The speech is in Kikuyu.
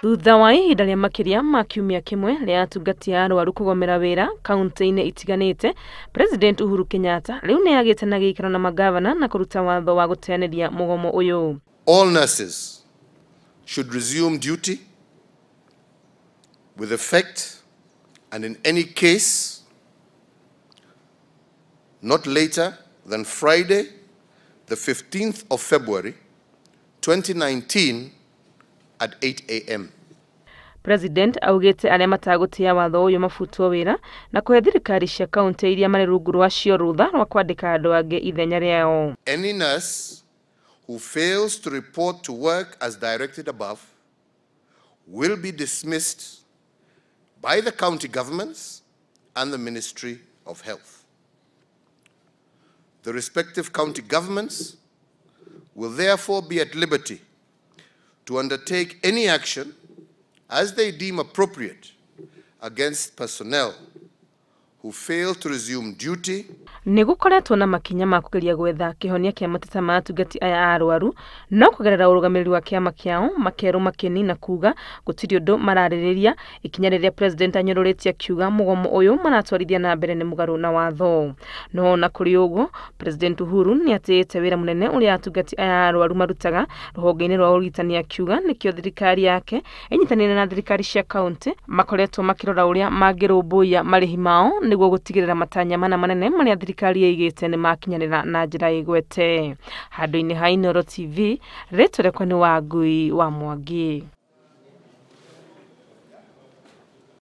Thutha wa ihinda rĩa makĩria ma kiumia kĩmwe rĩa atungati a arwaru kũgomera wĩra kaunti-inĩ itiganĩte, President Uhuru Kenyatta rĩu nĩ agĩte na gĩikaro na mangavana na kũruta watho wa gũteanĩria mũgomo ũyũ. All nurses should resume duty with effect and in any case not later than Friday, the 15th of February, 2019 at 8 a.m. President augĩte arĩa matagũtĩa watho ũyũ mabutwo wĩra na kũhe thirikari cia kaunti iria marĩ rungu rwacio rũtha rwa kwandĩka andũ angĩ ithenya rĩao. Any nurse who fails to report to work as directed above will be dismissed by the county governments and the Ministry of Health. The respective county governments will therefore be at liberty to undertake any action as they deem appropriate against personnel who fail to resume duty. Nĩ gũkoretwo na makinya ma kũgeria gwetha kĩhonia kĩa mateta ma atungati aya a arwaru, no kũgerera ũrũgamĩrĩri wa kĩama kĩao makerwo makeni na kuga gũtirĩ ũndũ mararĩrĩria, ikinya rĩrĩa President anyũrũrĩtie akiuga mũgomo ũyũ maratwarithia na mbere nĩ mũgarũ na watho. No ona kũrĩ ũguo, President Uhuru nĩ atĩĩte wĩra mũnene ũrĩa atungati aya a arwaru marutaga rũhonge-inĩ rwa ũrigitani, akiuga nĩkĩo thirikari yake ĩnyitanĩire na thirikari cia kaunti makoretwo makĩrora ũrĩa mangĩrũmbũiya marĩhi mao nĩguo gũtigĩrĩra matanya mana manene marĩa thirikari ĩigĩte nĩ makinyanĩra na njĩra ĩgwete. Handũ-inĩ ha Inooro TV, rĩtwa rĩakwa nĩ Wangui wa Mwangi.